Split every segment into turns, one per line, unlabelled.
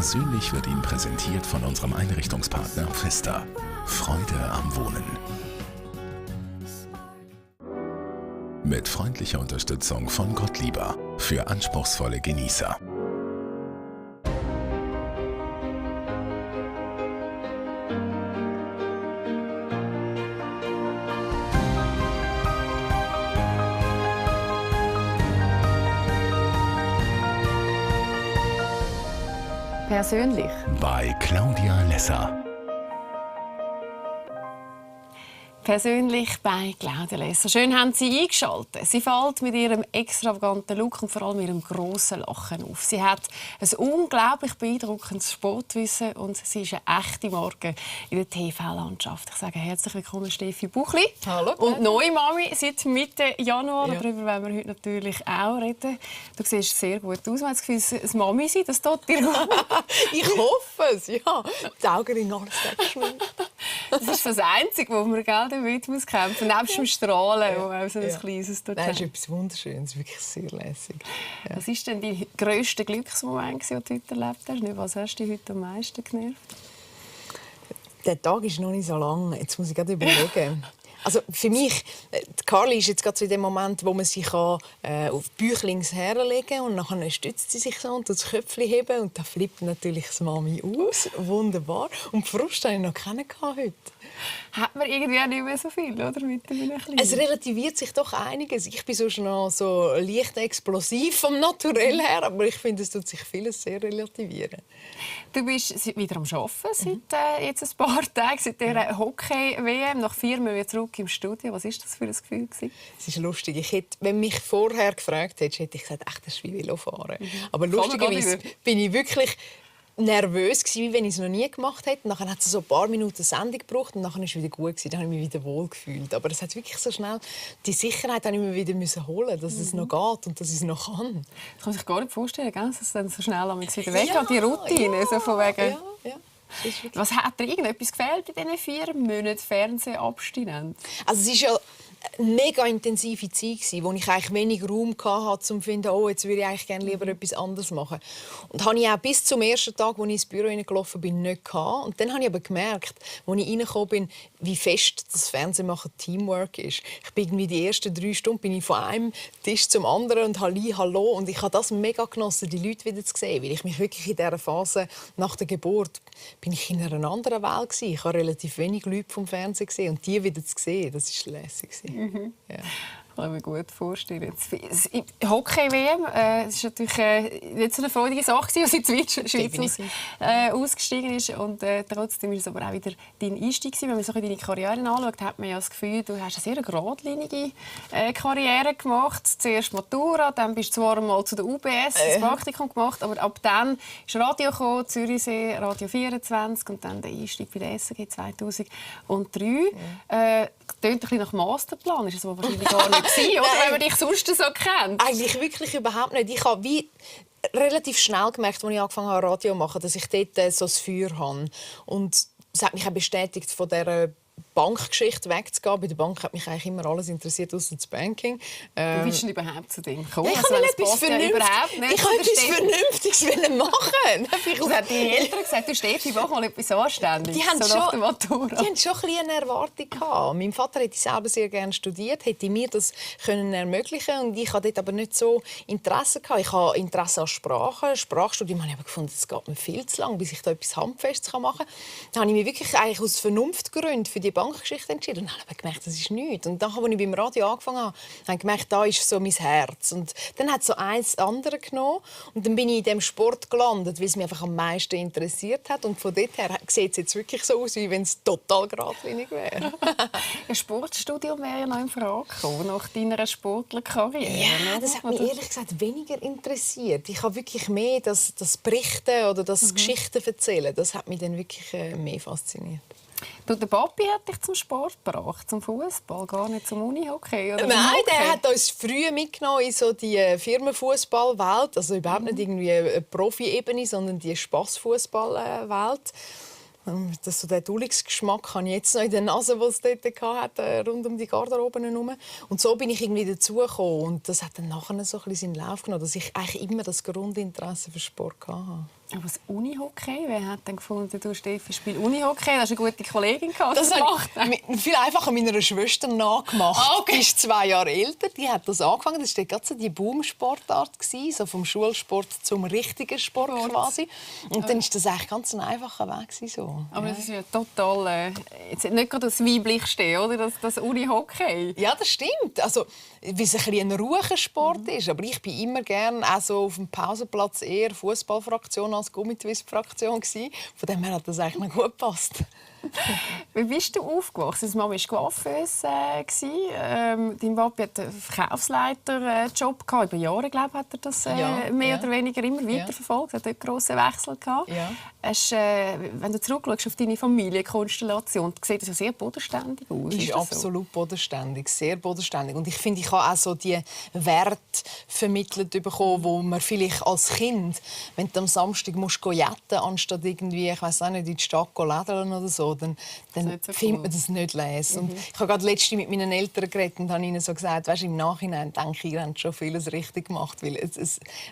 Persönlich wird Ihnen präsentiert von unserem Einrichtungspartner Vista. Freude am Wohnen. Mit freundlicher Unterstützung von Gottlieber für anspruchsvolle Genießer.
Persönlich.
Bei Claudia Lesser.
Persönlich bei Claudia Lesser. Schön haben Sie eingeschaltet. Sie fällt mit ihrem extravaganten Look und vor allem ihrem grossen Lachen auf. Sie hat ein unglaublich beeindruckendes Sportwissen und sie ist eine echte Marke in der TV-Landschaft. Ich sage herzlich willkommen, Steffi Buchli.
Hallo.
Und neue Mami seit Mitte Januar. Ja. Darüber wollen wir heute natürlich auch reden. Du siehst sehr gut aus. Ich habe das Gefühl, ein Mami sein, das tut dir gut.
Ich hoffe es, ja. Die Augenringe alles weggeschminkt.
Das ist das Einzige, wo man damit muss kämpfen, nebst dem Strahlen, wo auch so ein kleines dort.
Das ist etwas Wunderschönes, wirklich sehr lässig.
Ja. Was war denn dein grösster Glücksmoment, den du heute erlebt hast? Was hast dich heute am meisten genervt?
Der Tag ist noch nicht so lang. Jetzt muss ich gerade überlegen. Also für mich, Carly ist jetzt gerade so in dem Moment, wo man sich auf Büchlings herlegen kann und dann stützt sie sich so und das Köpfchen heben und da flippt natürlich das Mami aus. Wunderbar. Und die Frust hatte ich noch keine heute.
Hat man irgendwie auch nicht mehr so viel, oder? Mit einem Kleinen?
Es relativiert sich doch einiges. Ich bin sonst noch so leicht explosiv vom Naturell her, aber ich finde, es tut sich vieles sehr relativieren.
Du bist wieder am Arbeiten seit jetzt ein paar Tagen, seit der Hockey-WM. Nach 4 Monaten zurück im Studio. Was war das für ein Gefühl? Es
ist lustig. Wenn mich vorher gefragt hättest, hätte ich gesagt, das ist wie Velofahren. Aber lustigerweise bin ich wirklich nervös gewesen, wie wenn ich es noch nie gemacht hätte. Dann hat es so ein paar Minuten Sendung gebraucht und dann war es wieder gut gewesen. Dann habe ich mich wieder wohl gefühlt. Aber es hat wirklich so schnell die Sicherheit habe ich mir wieder holen, dass es noch geht und dass ich es noch kann.
Das kann sich gar nicht vorstellen, dass es dann so schnell wieder weggeht. Ja, die Routine, ja, so von wegen. Ja. Was hat dir irgendetwas gefehlt bei diesen 4 Monaten Fernsehabstinenz?
Also es ist ja eine mega intensive Zeit, wo ich eigentlich wenig Raum hatte, um zu finden, oh, jetzt würde ich eigentlich gerne lieber etwas anderes machen. Und habe ich auch bis zum ersten Tag, als ich ins Büro hineingelaufen bin, nicht gehabt. Und dann habe ich aber gemerkt, als ich reingekommen bin, wie fest das Fernsehmachen Teamwork ist. Ich bin irgendwie die ersten 3 Stunden bin ich von einem Tisch zum anderen und hallo. Und ich habe das mega genossen, die Leute wieder zu sehen, weil ich mich wirklich in dieser Phase nach der Geburt bin ich in einer anderen Welt gewesen. Ich habe relativ wenig Leute vom Fernsehen gesehen und die wieder zu sehen, das ist lässig.
Mhm. Ja. Kann ich mir gut vorstellen. Hockey-WM ist natürlich nicht so eine freudige Sache, als sie in die Schweiz ausgestiegen ist. Und trotzdem ist es aber auch wieder dein Einstieg. Wenn man so deine Karriere anschaut, hat man ja das Gefühl, du hast eine sehr geradlinige Karriere gemacht. Zuerst Matura, dann bist du zwar einmal zu der UBS das Praktikum gemacht, aber ab dann ist Radio gekommen, Zürichsee, Radio 24 und dann der Einstieg bei der SRG 2003. Klingt ein bisschen nach Masterplan, ist es aber wahrscheinlich gar nicht gewesen, oder? Wenn man dich sonst so kennt.
Eigentlich wirklich überhaupt nicht. Ich habe relativ schnell gemerkt, als ich angefangen habe, Radio zu machen, dass ich dort so das Feuer habe. Und es hat mich auch bestätigt, von dieser Bankgeschichte wegzugehen. Bei der Bank hat mich eigentlich immer alles interessiert, außer das Banking.
Wie bist du überhaupt zu dem gekommen?
Ich wollte etwas Vernünftiges machen.
Die Eltern gesagt, du Steffi, mach mal etwas Anständiges.
Die haben schon eine Erwartung gehabt. Mein Vater hätte selber sehr gerne studiert, hätte mir das ermöglichen und ich hatte dort aber nicht so Interesse gehabt. Ich habe Interesse an Sprachen, Sprachstudium. Ich habe gefunden, es geht mir viel zu lang, bis ich da etwas Handfestes machen kann. Dann habe ich mich wirklich eigentlich aus Vernunftgründen für die Bankgeschichte entschieden. Und dann habe ich gemerkt, das ist nichts. Und dann, als ich beim Radio angefangen habe, habe ich gemerkt, da ist so mein Herz. Und dann hat es so eins andere genommen. Und dann bin ich in diesem Sport gelandet, weil es mich einfach am meisten interessiert hat. Und von dort her sieht es jetzt wirklich so aus, wie wenn es total geradlinig wäre.
Ein Sportstudium wäre ja noch in Frage gekommen, nach deiner Sportlerkarriere.
Ja, das hat mich ehrlich gesagt weniger interessiert. Ich habe wirklich mehr das Berichten oder das Geschichten erzählen. Das hat mich dann wirklich mehr fasziniert.
Du, der Papi hat dich zum Sport gebracht, zum Fußball, gar nicht zum Unihockey? Oder
Nein, der hat uns früh mitgenommen in so die Firmenfußballwelt, also überhaupt nicht irgendwie eine Profi-Ebene, sondern die Spassfußballwelt. So den Duligsgeschmack habe ich jetzt noch in der Nase, die es dort hatte, rund um die Garderobe herum. Und so bin ich irgendwie dazugekommen. Und das hat dann nachher so ein bisschen seinen Lauf genommen, dass ich eigentlich immer das Grundinteresse für Sport hatte.
Aber das Unihockey, wer hat denn gefunden, du Steffi spielst Unihockey? Das ist eine gute Kollegin gehabt.
Das habe ich viel einfacher meiner Schwester nachgemacht.
Okay.
Die ist 2 Jahre älter, die hat das angefangen. Das war gerade so die Boomsportart, so vom Schulsport zum richtigen Sport quasi. Und dann ist das eigentlich ganz ein einfacher Weg so.
Aber das ist ja total, jetzt nicht gerade das Weiblichste, oder? Das Unihockey.
Ja, das stimmt. Also, weil es ein ruhiger Sport ist. Aber ich bin immer gerne auch so auf dem Pausenplatz eher Fußballfraktion als Gummitwist-Fraktion. Von dem her hat das eigentlich noch gut gepasst.
Wie bist du aufgewachsen? Deine Mama war Coiffeuse. Dein Papi hat einen Verkaufsleiter-Job. Über Jahre, glaube ich, hat er das mehr oder weniger immer weiterverfolgt. Er hat einen grossen Wechsel gehabt.
Ja.
Wenn du zurückschaust auf deine Familienkonstellation, sieht das ja sehr bodenständig aus.
Ist
das
absolut so? Bodenständig, sehr bodenständig. Und ich finde, ich habe auch so die Werte vermittelt bekommen, wo man vielleicht als Kind, wenn du am Samstag musst jetten, anstatt irgendwie, ich weiß auch nicht, in die Stadt lädeln oder so, dann
so
findet man das nicht lesen. Und ich habe gerade letztens mit meinen Eltern geredet und habe ihnen so gesagt, weißt, im Nachhinein denke ich, ihr habt schon vieles richtig gemacht. Weil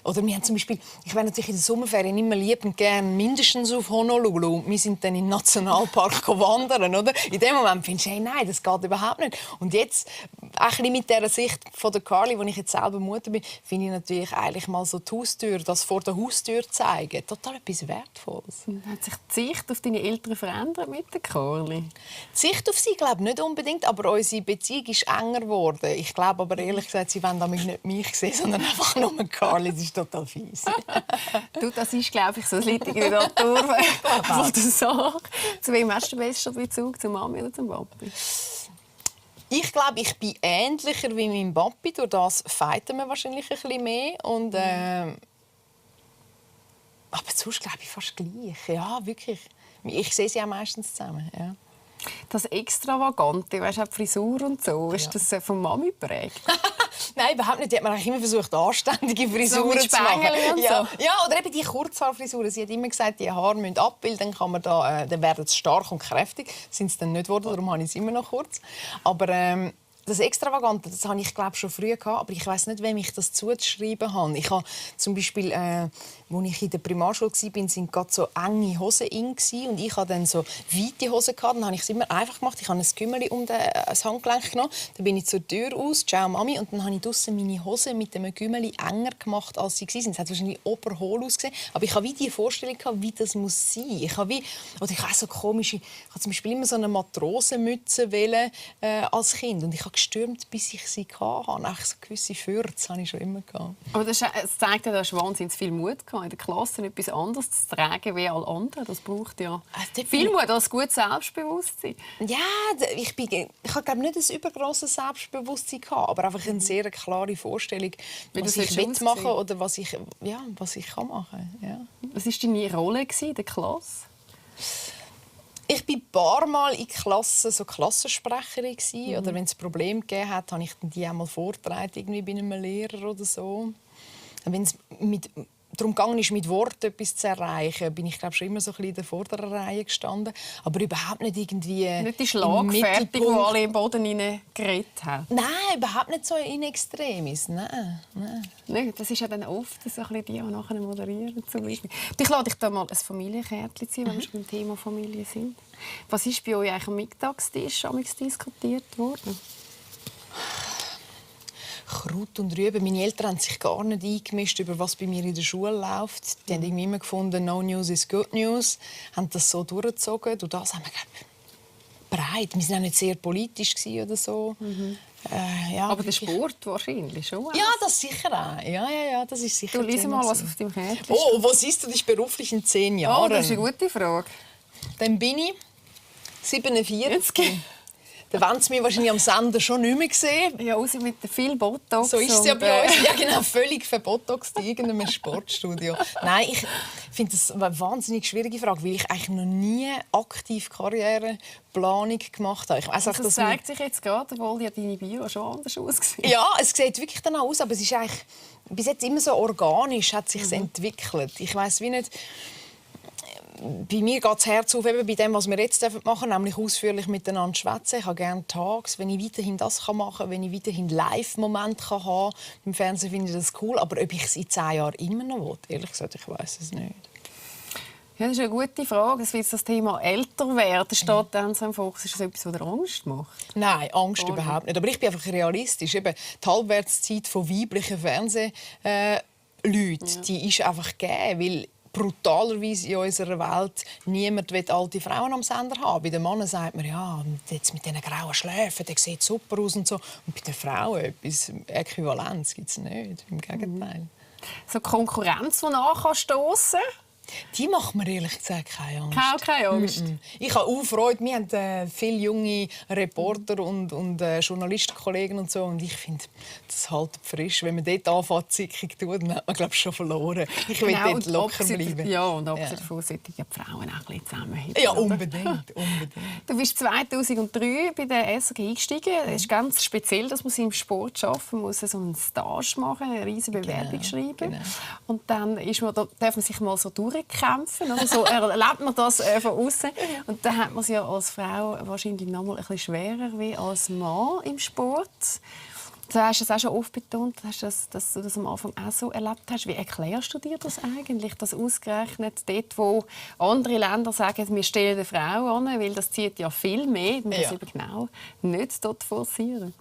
oder wir haben zum Beispiel, ich wäre natürlich in der Sommerferien immer liebend gern mindestens auf Honolulu und wir sind dann im Nationalpark wandern, oder? In dem Moment findest du, hey, nein, das geht überhaupt nicht. Und jetzt, ein bisschen mit dieser Sicht von der Carly, wo ich jetzt selber Mutter bin, finde ich natürlich eigentlich mal so die Haustür, das vor der Haustür zeigen, total etwas Wertvolles.
Hat sich die Sicht auf deine Eltern verändert mit der Carly?
Die Sicht auf sie glaube nicht unbedingt, aber unsere Beziehung ist enger geworden. Ich glaube aber ehrlich gesagt, sie wollen damit nicht mich sehen, sondern einfach nur Carly. Das ist total fies.
Du, das ist, glaube ich, so das Lied in der Natur von der Sache. Zu wem hast du den besten Bezug? Zur Mami oder zum Papi?
Ich glaube, ich bin ähnlicher wie mein Papi. Durch das fighten wir wahrscheinlich ein bisschen mehr. Und, aber sonst glaube ich fast gleich. Ja, wirklich. Ich sehe sie auch meistens zusammen. Ja.
Das Extravagante, weißt du, die Frisur und so, ist das von Mami geprägt?
Nein, überhaupt nicht. Die hat man eigentlich immer versucht, anständige Frisuren
mit
zu machen.
Spengeli und
Ja.
so.
Ja, oder eben die Kurzhaarfrisuren. Sie hat immer gesagt, die Haare müssen abbilden, dann, dann werden sie stark und kräftig. Sind sie dann nicht geworden, darum habe ich sie immer noch kurz. Aber das Extravagante, das hatte ich glaube schon früh gehabt, aber ich weiß nicht, wem ich das zuzuschreiben habe. Ich habe zum Beispiel, als ich in der Primarschule war, sind gerade so enge Hosen in und ich hatte dann so weite Hosen gehabt. Dann habe ich es immer einfach gemacht. Ich habe ein Kümmeli um das Handgelenk genommen. Dann bin ich zur Tür aus, ciao Mami, und dann habe ich draussen meine Hosen mit dem Kümmeli enger gemacht, als sie waren. Es hat wahrscheinlich oberhohl ausgesehen, aber ich habe wie die Vorstellung gehabt, wie das muss sein. Ich habe auch so komische, ich habe zum Beispiel immer so eine Matrosenmütze wählen als Kind und ich habe gestürmt, bis ich sie hatte. Auch so gewisse Fürze hatte ich schon immer gehabt.
Aber das zeigt ja, dass du wahnsinnig viel Mut gehabt, in der Klasse etwas anderes zu tragen wie alle anderen. Das braucht ja viel Mut, als gutes Selbstbewusstsein.
Ja, ich habe glaube nicht ein übergrosses Selbstbewusstsein gehabt, aber einfach eine sehr klare Vorstellung, was ich machen will oder was ich kann machen. Ja.
Was war deine Rolle in der Klasse?
Ich war ein paar Mal in Klassen so Klassensprecherin oder wenn es Probleme gegeben hat, habe ich die auch mal vorgetragen, irgendwie bei einem Lehrer oder so. Wenn es darum ging, mit Worten etwas zu erreichen, bin ich glaube schon immer so ein bisschen in der vorderen Reihe gestanden, aber überhaupt nicht irgendwie
nicht die Schlagfertig, die alle im Boden hineingeredet haben.
Nein, überhaupt nicht so in Extremis. Nein.
Das ist ja dann oft so ein bisschen die, die nachher moderieren. Zum Beispiel. Ich lade dich da mal ein Familienkärtchen ziehen, wenn wir schon beim Thema Familie sind. Was ist bei euch eigentlich am Mittagstisch diskutiert worden?
Kraut und Rüben. Meine Eltern haben sich gar nicht eingemischt, über was bei mir in der Schule läuft. Die haben irgendwie immer gefunden, no news is good news. Haben das so durchgezogen. Und das haben wir breit. Wir waren auch nicht sehr politisch oder so. Ja,
aber der Sport wahrscheinlich schon.
Ja, das sicher auch. Ja, das ist sicher.
Du lies mal, was auf deinem Kärtchen steht.
Oh, wo siehst du dich beruflich in 10 Jahren?
Oh, das ist eine gute Frage.
Dann bin ich 47. Dann wollen Sie mich wahrscheinlich am Sender schon nicht mehr sehen.
Ja, raus mit viel Botox.
So ist es ja bei uns. Ja, genau, völlig verbotoxt in irgendeinem Sportstudio. Nein, ich finde das eine wahnsinnig schwierige Frage, weil ich eigentlich noch nie aktiv Karriereplanung gemacht habe. Ich weiss auch,
das zeigt sich jetzt gerade, obwohl ja deine Bio schon anders aussieht.
Ja, es sieht wirklich danach aus, aber es ist eigentlich bis jetzt immer so organisch hat sich entwickelt. Ich weiss wie nicht. Bei mir geht das Herz auf eben bei dem, was wir jetzt machen, nämlich ausführlich miteinander schwätzen. Ich habe gerne Tags, wenn ich weiterhin das machen kann, wenn ich weiterhin Live-Momente haben kann. Im Fernsehen finde ich das cool, aber ob ich es in 10 Jahren immer noch will, ehrlich gesagt, ich weiß es nicht.
Ja, das ist eine gute Frage. Das Thema älter werden steht dann so im Fokus. Ist das etwas, was dir Angst macht?
Nein, Angst überhaupt nicht. Aber ich bin einfach realistisch. Eben, die Halbwertszeit von weiblichen Fernsehleuten, die ist einfach gegeben, weil brutalerweise in unserer Welt niemand will alte Frauen am Sender haben. Bei den Männern sagt man, ja, jetzt mit diesen grauen Schläfen, der sieht super aus und so. Und bei den Frauen etwas Äquivalenz gibt es nicht. Im Gegenteil.
So Konkurrenz, die nachstoßen kann?
Die macht mir ehrlich gesagt keine Angst.
Keine Angst.
Ich habe auch Freude. Wir haben viele junge Reporter und Journalistenkollegen und so. Und ich finde, das hält frisch. Wenn man dort anfängt, zickig tut, dann hat man glaube ich, schon verloren. Ich will dort locker bleiben.
Ja, und abgesehen davon sollten die Frauen auch ein bisschen zusammenhalten.
Ja, unbedingt.
Du bist 2003 bei der SRG eingestiegen. Es ist ganz speziell, dass man im Sport arbeiten muss. Man muss so einen Stage machen, eine riesige Bewerbung schreiben.
Genau.
Und dann darf man sich mal so durchkämpfen. Oder? So erlebt man das von außen. Und dann hat man es ja als Frau wahrscheinlich noch mal ein bisschen schwerer wie als Mann im Sport. Du hast es auch schon oft betont, dass du das am Anfang auch so erlebt hast. Wie erklärst du dir das eigentlich, dass ausgerechnet dort, wo andere Länder sagen, wir stellen eine Frau an, weil das zieht ja viel mehr, man das eben genau nicht dort forcieren?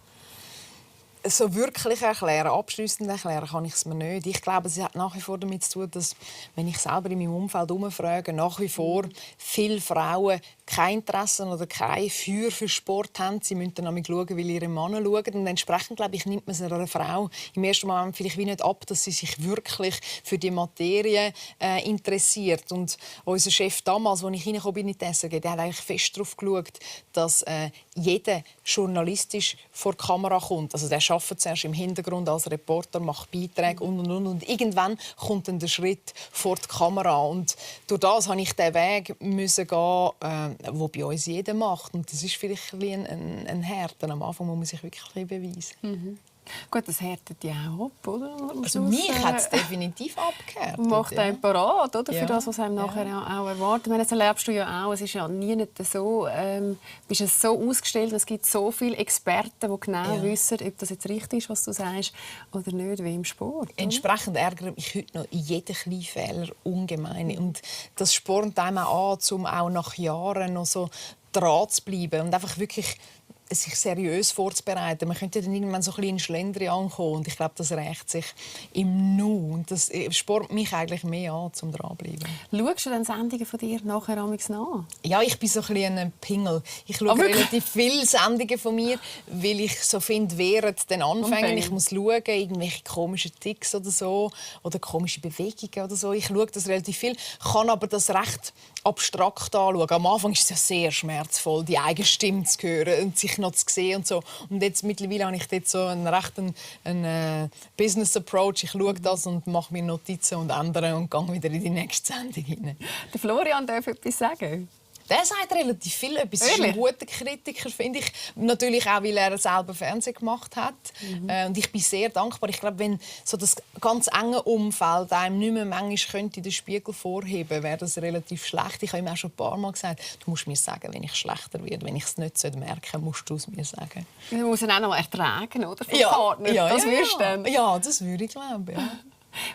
So wirklich erklären, abschliessend erklären kann ich es mir nicht. Ich glaube, es hat nach wie vor damit zu tun, dass, wenn ich selber in meinem Umfeld umfrage, nach wie vor viele Frauen kein Interesse oder kein Feuer für Sport haben. Sie müssen dann schauen, weil ihre Männer schauen. Und entsprechend, glaube ich, nimmt man es einer Frau im ersten Moment vielleicht wie nicht ab, dass sie sich wirklich für die Materie interessiert. Und unser Chef damals, als ich reingekommen bin in die SRG, der hat eigentlich fest darauf geschaut, dass jeder journalistisch vor die Kamera kommt. Also der arbeitet zuerst im Hintergrund als Reporter, macht Beiträge und. Und irgendwann kommt dann der Schritt vor die Kamera. Und durch das musste ich den Weg gehen, wo bei uns jeder macht. Und das ist vielleicht ein Härten. Am Anfang muss man sich wirklich beweisen.
Mhm. Gut, das härtet ja auch ab, oder?
Also mich hat es definitiv abgehärtet.
Macht einen parat, oder? Für
Ja.
das, was einem nachher auch erwartet. Ich meine, das erlebst du ja auch. Es ist ja nie nicht so, bist es so ausgestellt, es gibt so viele Experten, die genau wissen, ob das jetzt richtig ist, was du sagst, oder nicht, wie im Sport. Oder?
Entsprechend ärgere ich heute noch jeden kleinen Fehler ungemein. Und das spornt einem auch an, um auch nach Jahren noch so dran zu bleiben und einfach wirklich sich seriös vorzubereiten. Man könnte dann irgendwann so ein bisschen in Schlendrian ankommen und ich glaube, das rächt sich im Nu. Und das spornt mich eigentlich mehr an, um dran zu bleiben.
Schaust du dann Sendungen von dir nachher nach?
Ja, ich bin so ein bisschen ein Pingel. Ich schaue relativ viele Sendungen von mir, weil ich so finde, während den Anfängen, ich muss schauen, irgendwelche komischen Ticks oder so oder komische Bewegungen oder so. Ich schaue das relativ viel, kann aber das recht abstrakt anschauen. Am Anfang ist es ja sehr schmerzvoll, die eigene Stimme zu hören und sich noch zu sehen und so. Und jetzt mittlerweile habe ich dort so einen rechten Business Approach. Ich schaue das und mache mir Notizen und ändere und gehe wieder in die nächste Sendung hinein.
Der Florian darf etwas sagen.
Der sagt relativ viel. Etwas ist ein guter Kritiker, finde ich. Natürlich auch, weil er selber Fernsehen gemacht hat. Und ich bin sehr dankbar. Ich glaube, wenn so das ganz enge Umfeld einem nicht mehr manchmal in den Spiegel vorheben könnte, wäre das relativ schlecht. Ich habe ihm auch schon ein paar Mal gesagt, du musst mir sagen, wenn ich schlechter werde. Wenn ich es nicht merken sollte, musst du es mir sagen.
Man muss ihn auch noch ertragen, oder? Vom Partner. Das würdest du dann?
Ja, das würde ich glauben. Ja.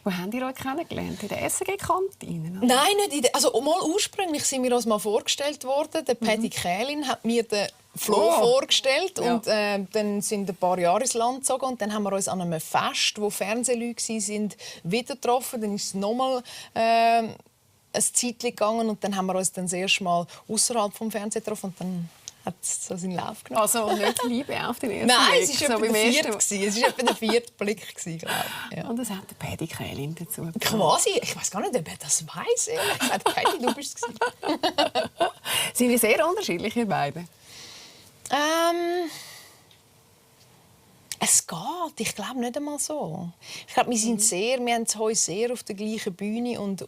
Wo habt ihr euch kennengelernt? In der SRG-Kantine?
Nein, nicht also mal ursprünglich sind wir uns mal vorgestellt worden. Der Paddy Kählin hat mir den Flo vorgestellt und dann sind ein paar Jahre ins Land gezogen und dann haben wir uns an einem Fest, wo Fernsehleute waren, wieder getroffen. Dann ist es nochmal ein Zeitchen gegangen und dann haben wir uns dann das erste Mal außerhalb vom Fernsehen getroffen und dann hat es so seinen Lauf genommen.
Also nicht Liebe auf den ersten
Nein,
Blick.
es war etwa der vierte Blick, glaube ich. Ja.
Und das hat der Paddy Kählin dazu gesagt.
Quasi. Ich weiß gar nicht, ob er das weiss. Ehrlich gesagt, Paddy, du bist es.
Sind wir sehr unterschiedlich, ihr beide?
Es geht. Ich glaube nicht einmal so. Ich glaube, wir haben uns sehr auf der gleichen Bühne und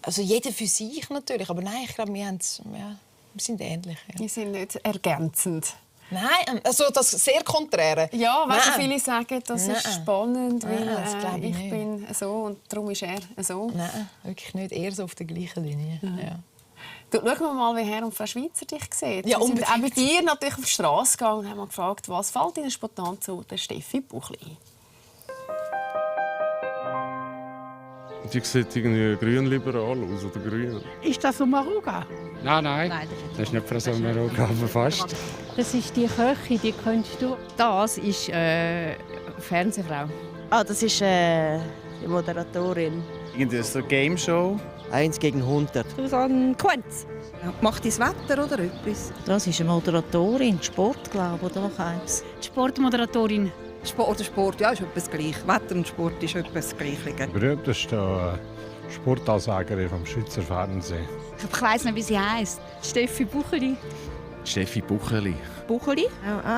also jeder für sich natürlich. Aber nein, ich glaube, wir sind ähnlich. Ja.
Wir sind nicht ergänzend.
Nein, also das sehr Konträre.
Ja, weißt du, viele sagen, das ist spannend, weil
ich
ich bin so und darum ist er so.
Nein, wirklich nicht. Eher so auf der gleichen Linie. Ja.
Du, schauen wir mal, wie Herr und Frau Schweizer dich sehen.
Ja,
wir sind auch bei dir natürlich auf die Straße gegangen und haben gefragt, was fällt Ihnen spontan zu der Steffi Buchli ein?
Die sieht irgendwie grün-liberal aus oder grün.
Ist das Maruga?
Nein, das ist nicht Frau Sommaruga, aber fast.
Das ist die Köchin, die kennst du.
Das ist Fernsehfrau.
Das ist die Moderatorin.
Irgendwie so eine Game Show.
1 gegen 100.
Susanne Quenz. Macht das Wetter oder etwas?
Das ist eine Moderatorin, Sport, glaube ich, oder was heißt
Die Sportmoderatorin.
Sport, ja, ist etwas gleich. Wetter und Sport ist etwas Gleiche.
Berühmteste Sportansagerin vom Schweizer Fernsehen.
Ich weiss nicht, wie sie heisst. Steffi Bucheli.
Steffi Bucheli.
Bucheli?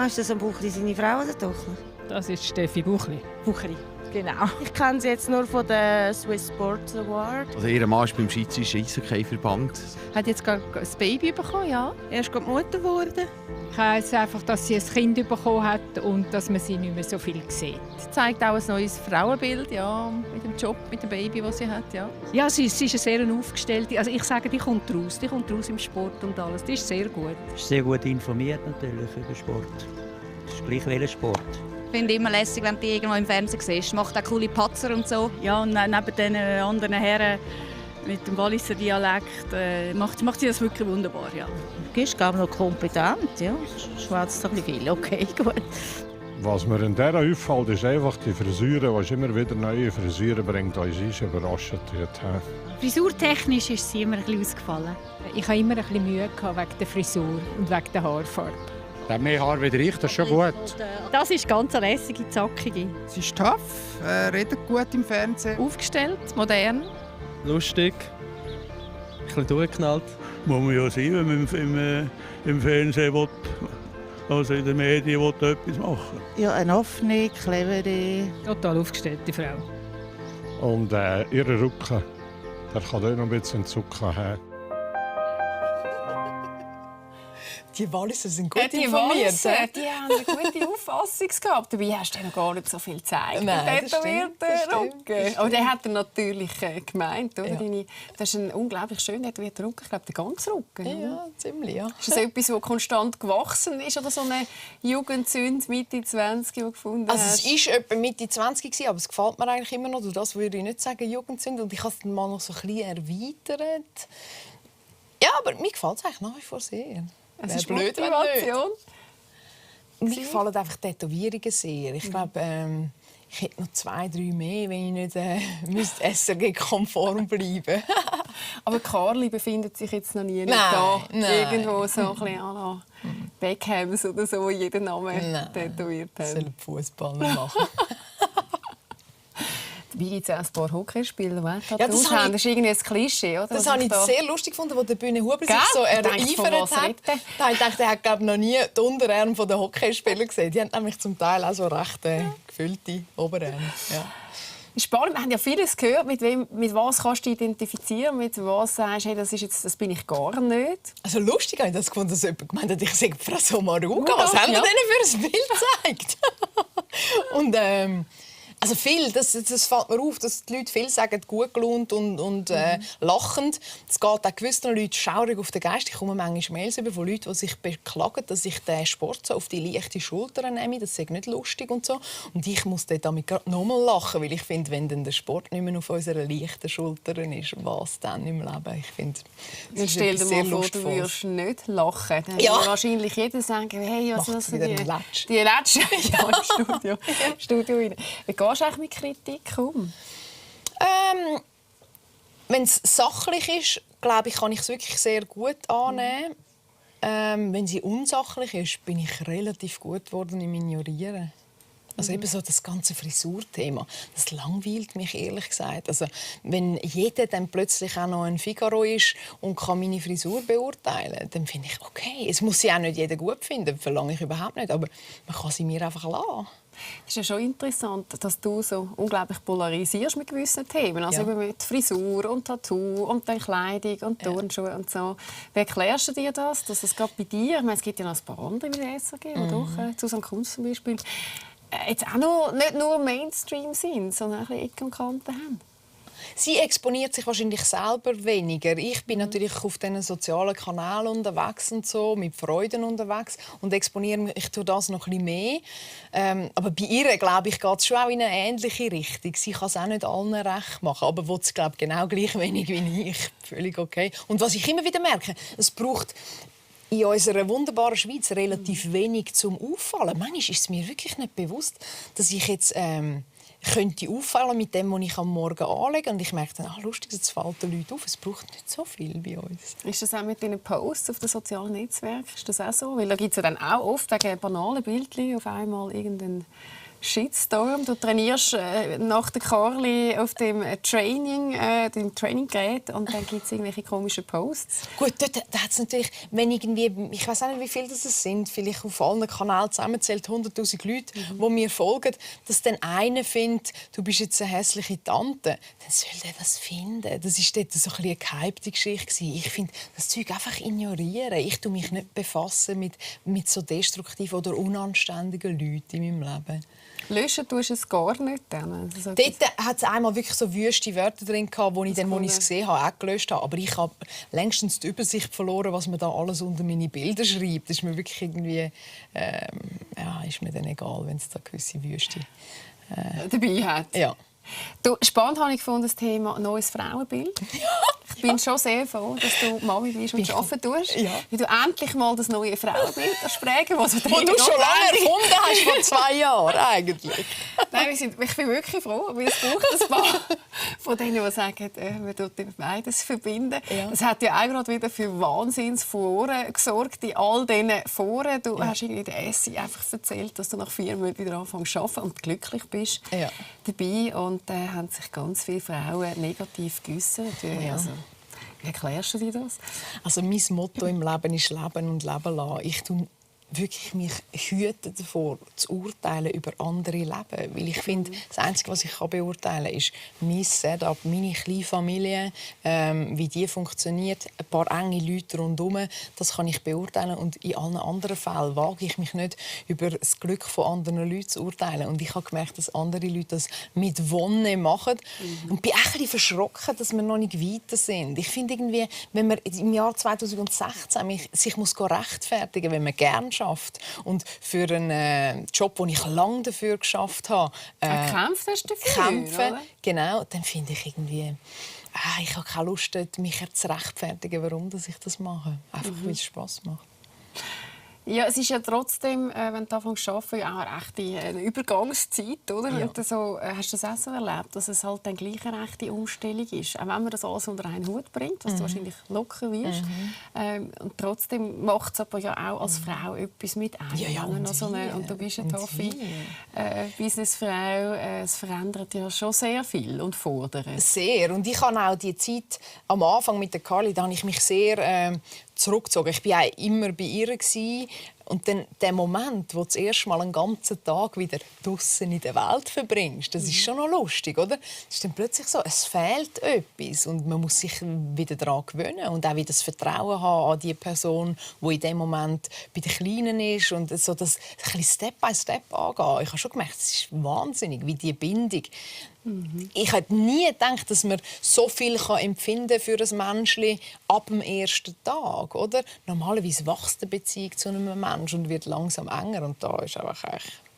Ist das ein Buchli seine Frau oder Tochter?
Das ist Steffi Bucheli. Bucheli, genau.
Ich kenne sie jetzt nur von der Swiss Sports Award.
Also ihr Mann ist beim Schweizerischen Eishockey-Verband.
Hat jetzt gerade ein Baby bekommen, ja. Er ist gerade Mutter geworden.
Ich weiss einfach, dass sie ein Kind bekommen hat und dass man sie nicht mehr so viel sieht.
Sie zeigt auch ein neues Frauenbild, ja, mit dem Job, mit dem Baby, das sie hat, ja.
Ja, sie ist eine sehr aufgestellte. Also ich sage, die kommt raus im Sport und alles. Die ist sehr gut.
Ist sehr gut informiert natürlich über Sport. Das ist gleich welcher Sport.
Ich finde immer lässig, wenn du die irgendwo im Fernsehen siehst. Macht auch coole Patzer und so.
Ja, und neben den anderen Herren mit dem Walliser Dialekt macht sie das wirklich wunderbar, ja.
Du bist, glaube ich, noch kompetent, ja. Schwätzt ein bisschen viel, okay, gut.
Was mir in dieser auffällt, ist einfach die Frisuren, die immer wieder neue Frisuren bringt, uns ist überrascht wird.
Frisurtechnisch ist sie immer ein bisschen ausgefallen. Ich hatte immer ein bisschen Mühe wegen der Frisur und wegen der Haarfarbe.
Der hat mehr Haar wie ich, das ist schon gut.
Das ist ganz eine lässige, zackige.
Sie ist tough, redet gut im Fernsehen. Aufgestellt, modern.
Lustig. Ein bisschen durchgeknallt.
Muss man ja sehen, wenn man im Fernsehen will, also in den Medien will, etwas machen.
Ja, eine offene, clevere.
Total aufgestellte Frau.
Und ihr Rücken, der kann auch noch ein bisschen Zucker haben.
Die Walliser sind gut
Die
informiert.
Walliser, die haben eine gute Auffassung gehabt. Dabei hast du noch gar nicht so viel gezeigt.
Nein,
Das
das stimmt, das
Rücken. Aber den hat er natürlich gemeint. Oder?
Ja.
Das ist ein unglaublich schön tätowierter Rücken. Ich glaube, der ganze Rücken. Oder?
Ja, ziemlich, ja.
Ist das etwas, das konstant gewachsen ist? Oder so eine Jugendsünde Mitte 20, die du gefunden
Also
hast?
es war etwa Mitte 20, aber es gefällt mir eigentlich immer noch. Durch das würde ich nicht sagen Jugendsünde. Und ich habe es dann mal noch so ein bisschen erweitert. Ja, aber mir gefällt es eigentlich nach wie vor sehr.
Es ist
blöd, wenn
Motivation.
nicht. Mir gefallen einfach Tätowierungen sehr. Ich glaube, ich hätte noch 2, 3 mehr, wenn ich nicht SRG-konform bleiben.
Aber Carly befindet sich jetzt noch nie
Nein,
da.
nein.
Irgendwo so ein bisschen à la Beckhams oder so, jeden Namen tätowiert
Das
haben.
sollen Fußballer machen.
Dabei gibt es auch ein paar Hockeyspieler, die
Ja,
Tattoos
das
haben. Das ist irgendwie ein Klischee, oder?
Das
Was
habe ich
da-
sehr lustig gefunden, als der Bühne Huber sich
Gell?
so
Ich denke, von
ereifert
was
hat.
redet er?
Da habe ich gedacht, er hat glaub, noch nie die Unterarme der Hockeyspieler gesehen. Die haben nämlich zum Teil auch so recht gefüllte Oberarme. Ja.
Spannend, wir haben ja vieles gehört, mit was kannst du dich identifizieren, mit was sagst du, hey, das bin ich gar nicht.
Also lustig habe ich das gefunden, dass jemand gemeint hat, ich sage Frau Sommaruga. Was haben wir
ja.
denn für ein Bild gezeigt? Und also viel, das fällt mir auf, dass die Leute viel sagen, gut gelohnt und lachend. Es geht auch gewissen Leuten schaurig auf den Geist. Ich komme manchmal Mails über von Leuten, die sich beklagen, dass ich den Sport so auf die leichte Schulter nehme. Das ist nicht lustig und so. Und ich muss damit gerade nochmal lachen, weil ich finde, wenn dann der Sport nicht mehr auf unserer leichten Schulter ist, was dann im Leben? Ich finde,
Jetzt stell dir mal vor, du würdest nicht lachen. Dann
Ja.
würde wahrscheinlich jeder sagen, hey, was
Macht
sind
wieder
die
einen Latsch.
Die Latsch ja, im Studio rein. Wie gehst du eigentlich mit Kritik um?
Wenn es sachlich ist, glaube ich, kann ich es wirklich sehr gut annehmen. Wenn sie unsachlich ist, bin ich relativ gut geworden im Ignorieren. Also eben so das ganze Frisurthema, das langweilt mich ehrlich gesagt. Also wenn jeder dann plötzlich auch noch ein Figaro ist und kann meine Frisur beurteilen, dann finde ich okay. Es muss sie auch nicht jeder gut finden, das verlange ich überhaupt nicht, aber man kann sie mir einfach lassen.
Es ist ja schon interessant, dass du so unglaublich polarisierst mit gewissen Themen. Also
Ja.
eben mit Frisur und Tattoo und dann Kleidung und Turnschuhe und so. Wie erklärst du dir das, dass es gerade bei dir, ich meine, es gibt ja noch ein paar andere wie der SRG, die doch, Susanne Kunz zum Beispiel, jetzt auch noch, nicht nur Mainstream sind, sondern ein bisschen Ecken und Kanten haben?
Sie exponiert sich wahrscheinlich selber weniger. Ich bin natürlich auf diesen sozialen Kanälen unterwegs und so, mit Freuden unterwegs und exponiere mich. Ich tue das noch ein bisschen mehr. Aber bei ihr, glaube ich, geht es schon auch in eine ähnliche Richtung. Sie kann es auch nicht allen recht machen, aber will es, glaube ich, genau gleich wenig wie ich. Völlig okay. Und was ich immer wieder merke, es braucht in unserer wunderbaren Schweiz relativ wenig zum Auffallen. Manchmal ist es mir wirklich nicht bewusst, dass ich jetzt könnte auffallen mit dem, was ich am Morgen anlege. Und ich merke dann, lustig, jetzt fallen die Leute auf. Es braucht nicht so viel bei uns.
Ist das auch mit deinen Posts auf den sozialen Netzwerken? Ist das auch so? Weil da gibt es ja dann auch oft wegen banalen Bildchen auf einmal irgendeinen Shitstorm. Du trainierst nach der Carly auf dem Traininggerät und dann gibt es irgendwelche komischen Posts.
Gut, dort hat es natürlich, wenn irgendwie, ich weiß nicht, wie viele das sind, vielleicht auf allen Kanälen zusammenzählt 100'000 Leute, die mir folgen, dass dann einer findet, du bist jetzt eine hässliche Tante, dann soll der das finden. Das war dort so eine gehypte Geschichte. Ich finde, das Zeug einfach ignorieren. Ich tue mich nicht befassen mit so destruktiven oder unanständigen Leuten in meinem Leben.
Löschen tust du es gar nicht? Also
dort hat es einmal wirklich so wüste Wörter drin, die ich dann, als ich es gesehen habe, auch gelöscht habe. Aber ich habe längstens die Übersicht verloren, was man da alles unter meine Bilder schreibt. Das ist mir wirklich irgendwie, ist mir dann egal, wenn es da gewisse Wüste
dabei hat.
Ja.
Du, spannend habe ich gefunden, das Thema neues Frauenbild. Ich bin schon sehr froh, dass du Mami bist und arbeiten tust.
Ja.
Wie du endlich mal das neue Frauenbild prägen kannst.
Das du schon lange erfunden hast, vor 2 Jahren eigentlich.
Nein, ich bin wirklich froh, weil es braucht ein paar von denen, die sagen, man tut beides verbinden. Ja. Das hat ja auch gerade wieder für Wahnsinnsfurore gesorgt in all diesen Foren. Du hast in der Essi einfach erzählt, dass du nach 4 Monaten wieder anfängst zu arbeiten und glücklich bist dabei. Und da haben sich ganz viele Frauen negativ geäussert.
Ja.
Also, wie erklärst du dir das?
Also mein Motto im Leben ist Leben und Leben lassen. Ich tue wirklich mich hüten davor, zu urteilen über andere Leben. Weil ich finde, das Einzige, was ich beurteilen kann, ist mein Setup, meine kleine Familie, wie die funktioniert, ein paar enge Leute rundherum. Das kann ich beurteilen. Und in allen anderen Fällen wage ich mich nicht, über das Glück von anderen Leuten zu urteilen. Und ich habe gemerkt, dass andere Leute das mit Wonne machen. Und bin auch ein bisschen verschrocken, dass wir noch nicht weiter sind. Ich finde irgendwie, wenn man im Jahr 2016 sich rechtfertigen muss, wenn man gerne schafft und für einen Job, den ich lange dafür geschafft habe,
gekämpft hast du dafür,
kämpfen,
oder?
Genau, dann finde ich irgendwie, ich habe keine Lust, mich zu rechtfertigen, warum ich das mache. Einfach, weil es Spass macht.
Ja, es ist ja trotzdem, wenn du anfängst zu arbeiten, auch eine rechte Übergangszeit, oder?
Ja.
Und so, hast du das auch so erlebt, dass es halt dann gleich eine rechte Umstellung ist? Auch wenn man das alles unter einen Hut bringt, was du wahrscheinlich locker wirst. Und trotzdem macht es aber ja auch als Frau etwas mit einem. Und du bist eine taffe Businessfrau. Es verändert ja schon sehr viel und fordert.
Sehr. Und ich habe auch die Zeit am Anfang mit der Carly, da habe ich mich sehr zurückgezogen. Ich war auch immer bei ihr. Und dann der Moment, wo du das erste Mal einen ganzen Tag wieder draussen in der Welt verbringst, das ist schon noch lustig, oder? Es ist dann plötzlich so, es fehlt etwas und man muss sich wieder daran gewöhnen und auch wieder das Vertrauen haben an die Person, die in dem Moment bei den Kleinen ist und so das ein bisschen Step by Step angehen. Ich habe schon gemerkt, es ist wahnsinnig, wie die Bindung. Ich hätte nie gedacht, dass man so viel empfinden für ein Menschchen ab dem ersten Tag, oder? Normalerweise wächst eine Beziehung zu einem Menschen und wird langsam enger und da ist einfach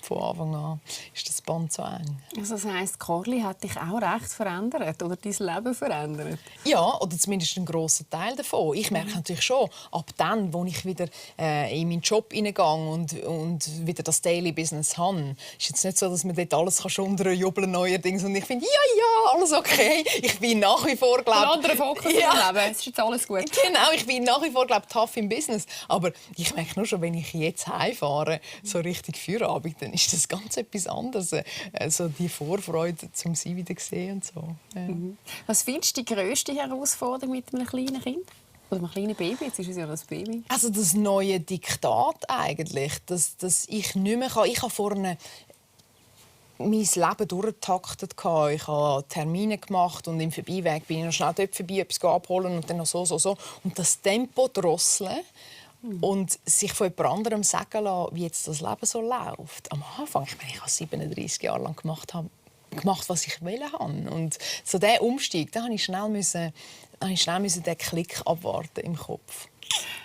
von Anfang an ist das Band so eng.
Also das heisst, Carly hat dich auch recht verändert oder dein Leben verändert?
Ja, oder zumindest einen grossen Teil davon. Ich merke natürlich schon, ab dann, wo ich wieder in meinen Job hineingehe und wieder das Daily Business habe, ist jetzt nicht so, dass man dort alles unterjubeln neuerdings und ich finde, ja, alles okay. Ich bin nach wie vor, glaube ich...
Ein anderer Fokus im Leben. Es ist jetzt alles gut.
Genau, ich bin nach wie vor, glaube ich, tough im Business. Aber ich merke nur schon, wenn ich jetzt heimfahre, so richtig Feierabend, dann ist das ganz etwas anderes. Also die Vorfreude, um sie wieder zu sehen und so. Ja.
Was findest du die grösste Herausforderung mit einem kleinen Kind? Oder einem kleinen Baby? Jetzt ist es ja das Baby.
Also das neue Diktat eigentlich, dass ich nicht mehr kann. Ich habe vorne mein Leben durchgetaktet. Ich habe Termine gemacht und im Vorbeiweg bin ich noch schnell dort vorbei, etwas abholen und dann noch so. Und das Tempo drosseln und sich von jemand anderem sagen lassen, wie jetzt das Leben so läuft. Am Anfang, ich habe 37 Jahre lang gemacht, habe gemacht, was ich wollte. Und so der Umstieg, da musste ich schnell den Klick abwarten im Kopf.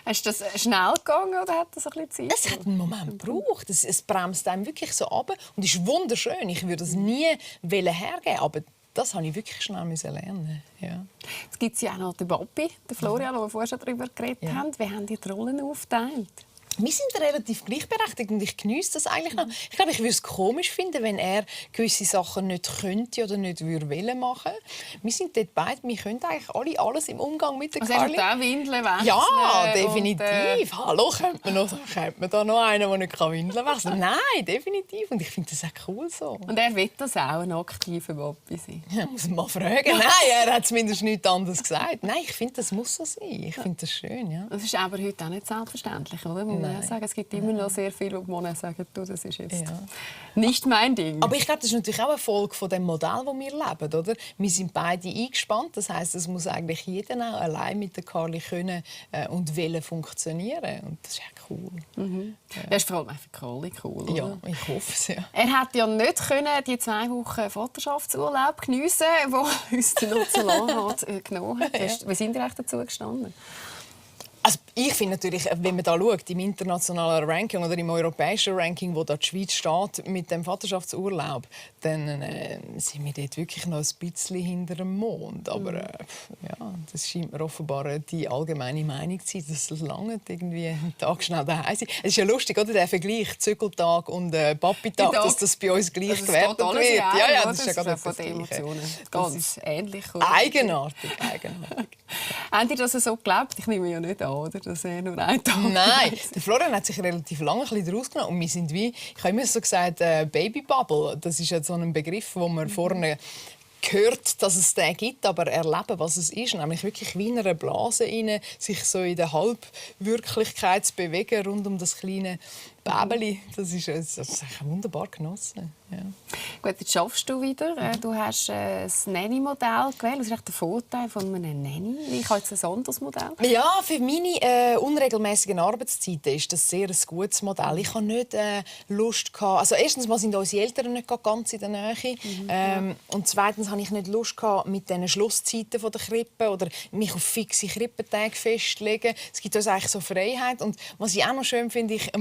Hast du das schnell gegangen oder hat das ein bisschen Zeit?
Es hat einen Moment gebraucht. Es bremst einem wirklich so ab und ist wunderschön. Ich würde es nie hergeben, aber das musste ich wirklich schnell lernen. Ja.
Jetzt gibt es ja auch noch den Papi, den Florian, wo wir vorher schon darüber geredet haben. Wie haben die Rollen aufgeteilt?
Wir sind relativ gleichberechtigt und ich genieße das eigentlich noch. Ich glaube, ich würde es komisch finden, wenn er gewisse Sachen nicht könnte oder nicht würde machen. Wir sind dort beide, wir können eigentlich alle alles im Umgang mit der Carly.
Also auch Windeln wechseln?
Ja, definitiv. Hallo, könnte man da noch einen, der nicht Windeln wechseln kann? Nein, definitiv. Und ich finde das auch cool so.
Und er will das auch, ein aktiver Papi sein?
Ja, muss man mal fragen. Nein, er hat zumindest nichts anderes gesagt. Nein, ich finde, das muss so sein. Ich finde das schön, ja.
Das ist aber heute auch nicht selbstverständlich, oder? Sagen. Es gibt immer noch sehr viele, die Männer sagen, du, das ist jetzt nicht mein Ding.
Aber ich glaube, das ist natürlich auch eine Folge von dem Modell, das wir leben, oder? Wir sind beide eingespannt. Das heisst, es muss eigentlich jeder auch allein mit der Carly können und wollen funktionieren. Und das ist ja cool.
Das ist vor allem für Carly cool, oder?
Ja, ich hoffe es, ja.
Er hätte ja nicht die 2 Wochen Vaterschaftsurlaub geniessen können, die uns der Nutzerland genommen hat. Wie sind ihr eigentlich dazu gestanden?
Also ich finde natürlich, wenn man da schaut, im internationalen Ranking oder im europäischen Ranking, wo da die Schweiz steht mit dem Vaterschaftsurlaub, dann sind wir dort wirklich noch ein bisschen hinter dem Mond. Aber ja, das scheint mir offenbar die allgemeine Meinung zu sein, dass es lange irgendwie einen Tag schnell daheim sind. Es ist ja lustig, oder, der Vergleich Zügeltag und Papi-Tag, dass das bei uns gleich gewertet wird. Ja, das ist ja gerade
von den Emotionen ganz ähnlich.
Eigenartig.
Haben Sie das so geglaubt? Ich nehme ja nicht an, oder? Dass er nur einen Tag.
Nein, der Florian hat sich relativ lange daraus genommen. Und wir sind wie, ich habe immer so gesagt, Baby Bubble. Das ist ja so ein Begriff, wo man vorne gehört, dass es den gibt, aber erleben, was es ist. Nämlich wirklich wie in einer Blase rein, sich so in der Halbwirklichkeit zu bewegen rund um das kleine Bäbeli. Das ist wunderbar genossen. Ja.
Gut, jetzt schaffst du wieder. Du hast ein Nanny-Modell gewählt. Was ist der Vorteil von einem Nanny? Ich habe jetzt ein anderes Modell.
Ja, für meine unregelmäßigen Arbeitszeiten ist das sehr ein gutes Modell. Ich habe nicht Lust gehabt. Also erstens mal sind unsere Eltern nicht ganz in der Nähe. Und zweitens habe ich nicht Lust gehabt, mit den Schlusszeiten der Krippe oder mich auf fixe Krippentage festlegen. Es gibt uns eigentlich so Freiheit. Und was ich auch noch schön finde, ich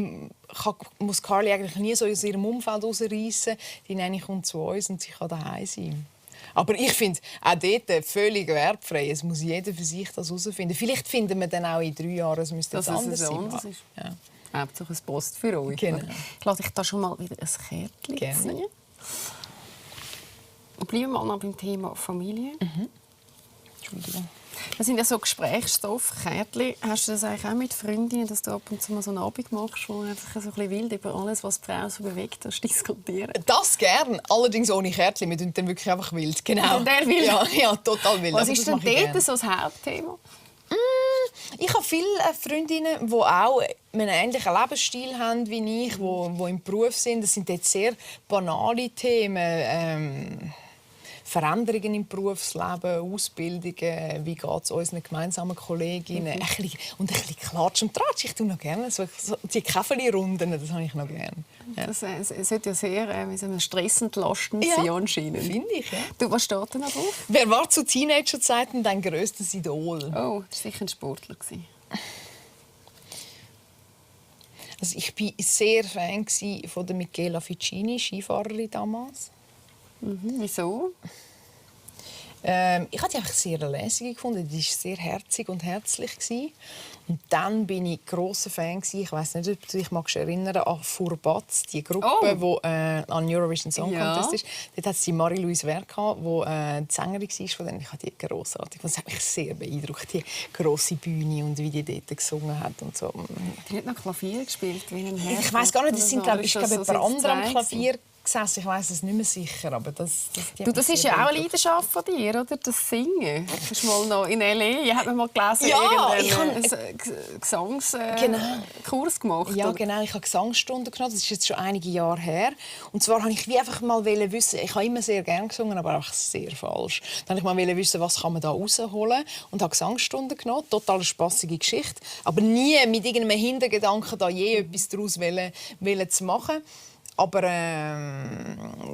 muss Carly eigentlich nie so aus ihrem Umfeld rausreißen. Die Nanny kommt zu uns und sie kann daheim sein. Aber ich finde auch dort völlig wertfrei. Es muss jeder für sich das herausfinden. Vielleicht finden wir dann auch in 3 Jahren, es müsste jetzt anders sein.
Ja. Hauptsache ein Post für euch.
Genau.
Ich lasse dich da schon mal wieder ein Kärtchen ziehen. Bleiben wir mal noch beim Thema Familie.
Entschuldigung.
Das sind ja so Gesprächsstoff, Kärtchen. Hast du das eigentlich auch mit Freundinnen, dass du ab und zu mal so einen Abend machst, wo einfach so ein bisschen wild über alles, was die Frau so bewegt, diskutieren?
Das gern, allerdings ohne Kärtchen. Wir tun dann wirklich einfach wild. Genau.
Und der wild?
Ja, total wild.
Was ist denn dort so das Hauptthema?
Ich habe viele Freundinnen, die auch einen ähnlichen Lebensstil haben wie ich, die im Beruf sind. Das sind jetzt sehr banale Themen. Veränderungen im Berufsleben, Ausbildungen, wie geht es unseren gemeinsamen Kolleginnen. Ein bisschen Klatsch und Tratsch. Ich tue noch gerne so die Käferli-Runden, das habe ich noch gerne. Ja.
Das sollte ja sehr stressentlastend sein anscheinend.
Finde ich, ja.
Du, was steht da noch drauf?
Wer war zu Teenagerzeiten dein grösstes Idol?
Oh, das war sicher ein Sportler.
Also ich war sehr Fan von der Michela Ficini, Skifahrerin damals.
Wieso?
Ich habe die einfach sehr lässig gefunden. Die war sehr herzig und herzlich. Und dann bin ich grosser Fan. Ich weiss nicht, ob du dich erinnern an Furbatz, die Gruppe, die an Eurovision Song Contest ist. Dort hat es die Marie-Louise Werk, die die Sängerin war von denen. Ich habe die grossartig. Das hat mich sehr beeindruckt, die grosse Bühne und wie die dort gesungen hat und so.
Die hat noch Klavier gespielt, wie ein Herr.
Ich weiss gar nicht, das sind glaube ich jemand anderes am Klavier. Ich weiss es nicht mehr sicher, aber das
ist ja auch eine Leidenschaft von dir, oder? Das Singen. Du hast mal noch in L.A. hat man mal gelesen,
ich habe
einen Gesangskurs gemacht.
Ja, genau. Ich habe Gesangsstunden genommen. Das ist jetzt schon einige Jahre her. Und zwar wollte ich einfach mal wissen, ich habe immer sehr gerne gesungen, aber auch sehr falsch. Dann wollte ich mal wissen, was kann man da rausholen und habe Gesangsstunden genommen. Total spassige Geschichte, aber nie mit irgendeinem Hintergedanken da je etwas daraus zu machen. Aber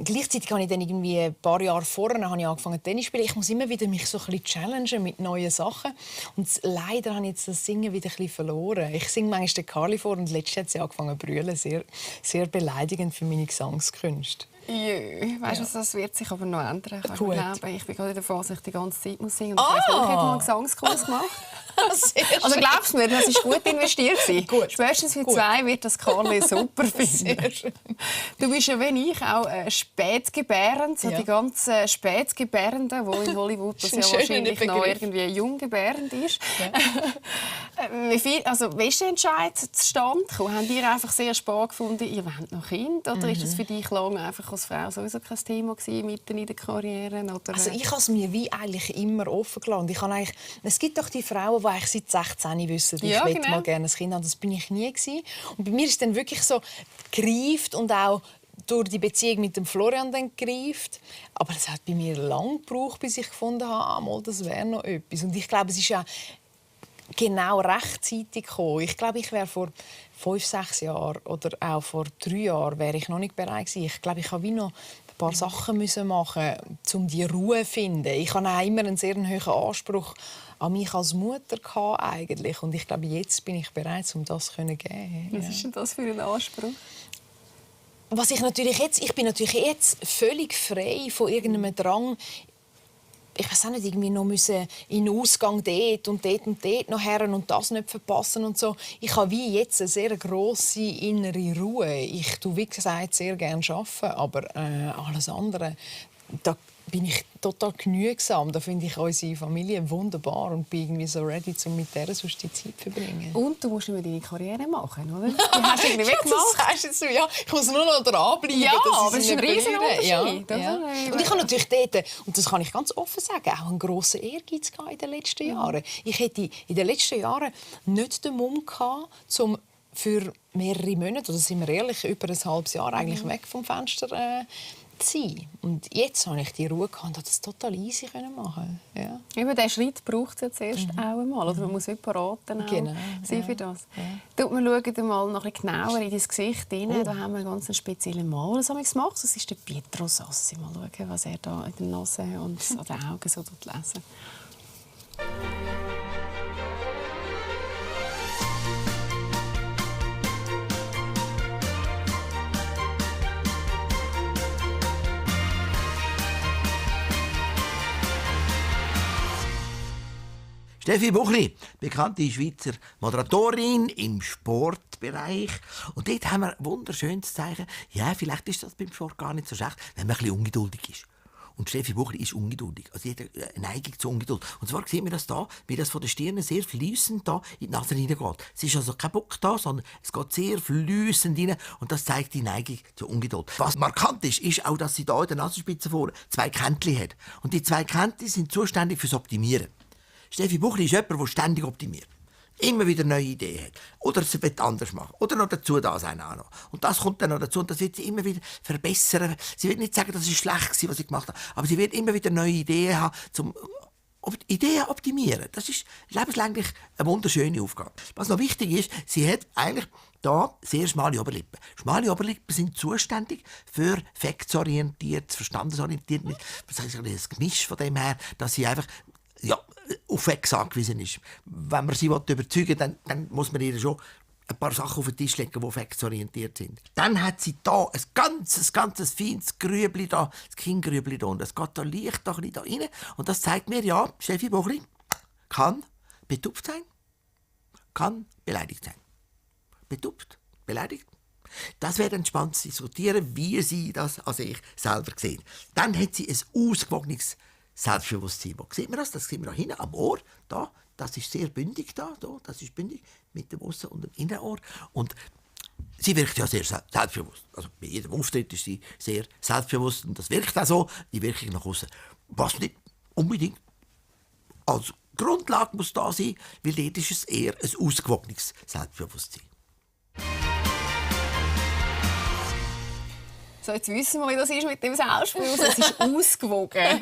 gleichzeitig habe ich dann irgendwie ein paar Jahre vorher angefangen Tennis zu spielen. Ich muss immer wieder mich so ein bisschen challengen mit neuen Sachen. Und leider habe ich jetzt das Singen wieder ein bisschen verloren. Ich singe manchmal den Carly vor und letztes hat sie angefangen zu brüllen. Sehr, sehr beleidigend für meine Gesangskünste.
Jö, weißt du, das wird sich aber noch ändern. Ich
Gut.
glaube, ich bin gerade in der Phase, dass ich die ganze Zeit muss singen muss. Ich habe mal einen Gesangskurs gemacht. Also glaubst du mir, das ist gut investiert.
Gut.
Spätestens für 2 wird das Carly super finden. Du bist ja wie ich auch spätgebärend, so die ganzen Spätgebärenden, die in Hollywood das ja wahrscheinlich noch irgendwie junggebärend ist. Ja. Wie ist der Entscheid zustande gekommen? Habt ihr einfach sehr spät gefunden, ihr wollt noch Kind? Oder ist das für dich lange einfach als Frau sowieso kein Thema gewesen, mitten in der Karriere? Oder?
Also ich habe es mir wie eigentlich immer offen gelassen. Es gibt doch die Frauen, die eigentlich seit 16 wissen, ich möchte mal gerne ein Kind haben. Das bin ich nie gewesen. Und bei mir ist es dann wirklich so gereift und auch durch die Beziehung mit dem Florian dann gereift. Aber es hat bei mir lange gebraucht, bis ich gefunden habe, das wäre noch etwas. Und ich glaube, es ist ja genau rechtzeitig gekommen. Ich glaube, ich wäre vor 5-6 Jahren oder auch vor 3 Jahren wäre ich noch nicht bereit gewesen. Ich glaube, ich habe wie noch ein paar Sachen machen, um die Ruhe zu finden. Ich habe auch immer einen sehr hohen Anspruch an mich als Mutter eigentlich. Und ich glaube, jetzt bin ich bereit, um das zu geben.
Was ist denn das für ein Anspruch?
Was ich bin natürlich jetzt völlig frei von irgendeinem Drang. Ich weiß auch nicht, irgendwie noch in den Ausgang dort und dort noch her und das nicht verpassen und so. Ich habe wie jetzt eine sehr grosse innere Ruhe. Ich tue, wie gesagt, sehr gerne arbeiten, aber alles andere, da bin ich total genügsam. Da finde ich unsere Familie wunderbar und bin irgendwie so ready, um mit der sonst die Zeit zu verbringen.
Und du musst immer deine Karriere machen, oder? Die hast du irgendwie weggemacht.
Das sagst du, ja, ich muss nur noch dranbleiben.
Ja, aber das ist ein riesen Unterschied.
Ja. Und ich habe natürlich dort, und das kann ich ganz offen sagen, auch einen grossen Ehrgeiz in den letzten Jahren. Ich hätte in den letzten Jahren nicht den Mumm gehabt, um für mehrere Monate, oder sind wir ehrlich, über ein halbes Jahr eigentlich weg vom Fenster sein. Und jetzt habe ich die Ruhe gehabt und das total easy machen. Ja.
Eben, diesen Schritt braucht es ja zuerst auch einmal. Oder man muss nicht beraten sein für das. Ja. Wir schauen mal noch ein bisschen genauer in dein Gesicht rein. Da haben wir einen ganz speziellen Maler gemacht. Das ist der Pietro Sassi. Mal schauen, was er da in der Nase und an den Augen so lesen.
Steffi Buchli, bekannte Schweizer Moderatorin im Sportbereich. Und dort haben wir ein wunderschönes Zeichen. Ja, vielleicht ist das beim Sport gar nicht so schlecht, wenn man ein bisschen ungeduldig ist. Und Steffi Buchli ist ungeduldig. Also jeder eine Neigung zur Ungeduld. Und zwar sieht man das da, wie das von der Stirn sehr fließend da in die Nase hineingeht. Es ist also kein Bock da, sondern es geht sehr fließend rein. Und das zeigt die Neigung zur Ungeduld. Was markant ist, ist auch, dass sie da in der Nasenspitze vorne 2 Käntchen hat. Und die 2 Käntchen sind zuständig fürs Optimieren. Steffi Buchli ist jemand, der ständig optimiert. Immer wieder neue Ideen hat. Oder sie will anders machen. Oder noch dazu das auch noch. Und das kommt dann noch dazu und das wird sie immer wieder verbessern. Sie wird nicht sagen, das ist schlecht gewesen, was sie gemacht hat. Aber sie wird immer wieder neue Ideen haben, um Ideen optimieren. Das ist lebenslänglich eine wunderschöne Aufgabe. Was noch wichtig ist, sie hat eigentlich da sehr schmale Oberlippen. Schmale Oberlippen sind zuständig für effektsorientiert, verstandesorientiert. Das heißt, ein Gemisch von dem her, dass sie einfach auf Facts angewiesen ist. Wenn man sie überzeugen will, dann muss man ihr schon ein paar Sachen auf den Tisch legen, die factsorientiert sind. Dann hat sie da ein ganzes feines Grübli da, das Kinngrübli da. Und es geht da leicht da rein. Und das zeigt mir, ja, Steffi Buchli kann betupft sein, kann beleidigt sein. Betupft, beleidigt. Das wäre dann spannend zu diskutieren, wie sie das an sich selber sehen. Dann hat sie ein ausgewogenes Selbstbewusstsein. Wo sieht man das? Das sieht man da hinten am Ohr. Da, das ist sehr bündig da. Das ist bündig mit dem Aussen- und dem Innenohr. Und sie wirkt ja sehr selbstbewusst. Also bei jedem Auftritt ist sie sehr selbstbewusst und das wirkt auch so. Die Wirkung nach außen. Was nicht unbedingt als Grundlage muss da sein, weil dort ist es eher ein ausgewogenes Selbstbewusstsein.
So, jetzt wissen wir, wie das ist mit dem Selbstbewusstsein. Es ist ausgewogen.